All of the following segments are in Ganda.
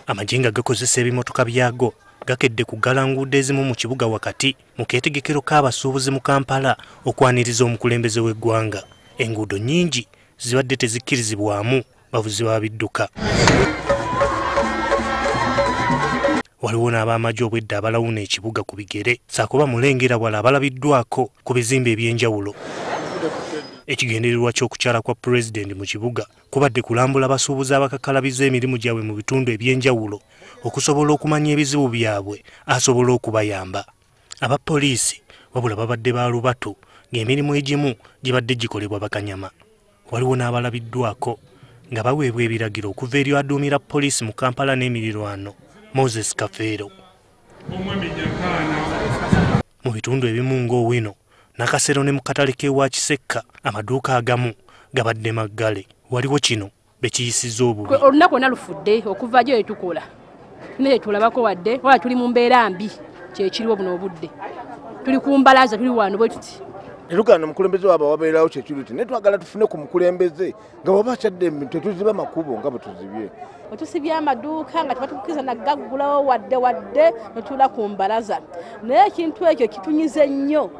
Amagye nga gakozesa ebimotoka byago gakedde kuggala nguudo ezimu mu kibuga wakati mu keetegekero k'abasuubuzi mu Kampala okwaniriza omukulembeze w'eggwanga. Enguudo nnyingi zibadde tezikkirizibwamu bavuzi ba bidduka. Waliwo n'abamagye obwedda abalawuna ekibuga ku bigere ssaako bamulengera wala abalabiddwako ku bizimbe eby'enjawulo. Ekigendererwa ky'okukyala kwa pulezidenti mu kibuga kubadde kulambula abasuubuzi abakakalabiza emirimu gyabwe mu bitundu eby'enjawulo okusobola okumanya ebizibu byabwe asobola okubayamba. Abapoliisi wabula babadde ba lubatu ng'emirimu egimu gibadde gikolebwa bakanyama. Waliwo n'abalabiddwako nga baweebwa ebiragiro okuva eri aduumira poliisi mu Kampala n'emirirwano Moses Kafeero. Mu bitundu ebimu ng'Owino, Nakasero ne mu katale k'ewa Kisekka amaduuka agamu gabadde maggale. Waliwo kino bekiyisizza obubi. Olunaku lwonna lufudde okuva gyo etukola naye tulabako wadde wala tuli mu mbeera mbi kyekiriwo buno obudde tuli ku mbalaza tuli wano bwe tuti. Tetugana omukulembeze waabwe wabeerawo security naye twagala tufune ku mukulembeze nga bw'aba akyadde tetuziba makubo nga bwe tuzibye. Otusibye amaduuka nga tebatukkiriza nagaggulawo wadde wadde netuula ku mbalaza naye ekintu ekyo kitunyize nnyo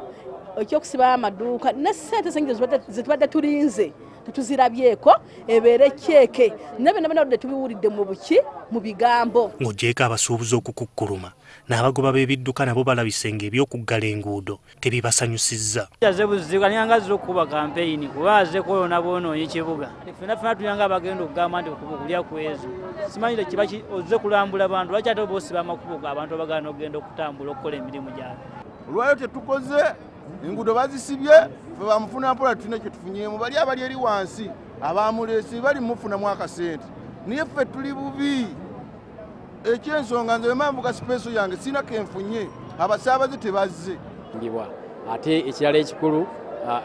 ekyokusiba amaduuka ne ssente zetubadde tulinze tetuzirabyeko ebeere kyeke naye byonna byonna tubiwulidde mu buki mu bigambo. Ng'oggyeeko abasuubuzi okukukkuluma n'abagoba b'ebidduka nabo balabise ng'ebyokuggala enguudo tebibasanyusizza. Aze buzibu alinganga azze okukuba kampeyini kuba azze kwonoona bwonoonyi kibuga. Ffenna ffenna tulinganga abagenda okugamba nti okuba okulya kwezo. Simanyi kiba ozze kulambula bantu lwaki ate oba osiba amakubo abantu abagaana okugenda okutambula okukola emirimu gyabwe. Olwaleero tetukoze enguudo bazisibye ffe bamufuna mpola tulina kye tufunyeemu bali abali eri wansi abamuleese bali mufunamu akasente naye ffe tuli bubi. Ekyensonga nze bwe nvuga sipeeso yange sirina kenfunye abasaabaze tebazze. Ate ekirala ekikulu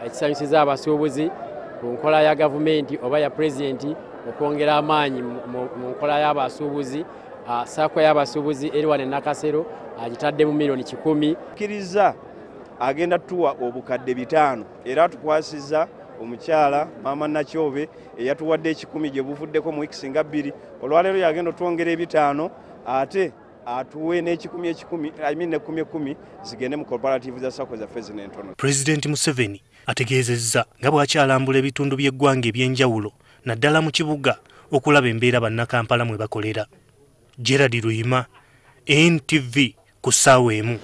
ekisanyusiza abasuubuzi ku nkola ya gavumenti oba ya pulezidenti okwongera amaanyi mu nkola y'abasuubuzi SACCO y'abasuubuzi eri wano e Nakasero agitaddemu 100 000. Kkiriza agenda tuwa obukadde 5 era atukwasizza omukyala maama Nakyobe eyatuwadde 1,000 gye buvuddeko mu wiiki nga 2. Olwaleero yagenda otwongera 5 ate atuwe n'ekikumi I mean ne 10 zigende mu cooperative za SACCO zaffe zino entono. Pulezidenti Museveni ategeezezza nga bw'akyalambula ebitundu by'eggwanga eby'enjawulo naddala mu kibuga okulaba embeera bannakampala mwe bakolera. Gerald Luyima, NTV ku ssaawa 1.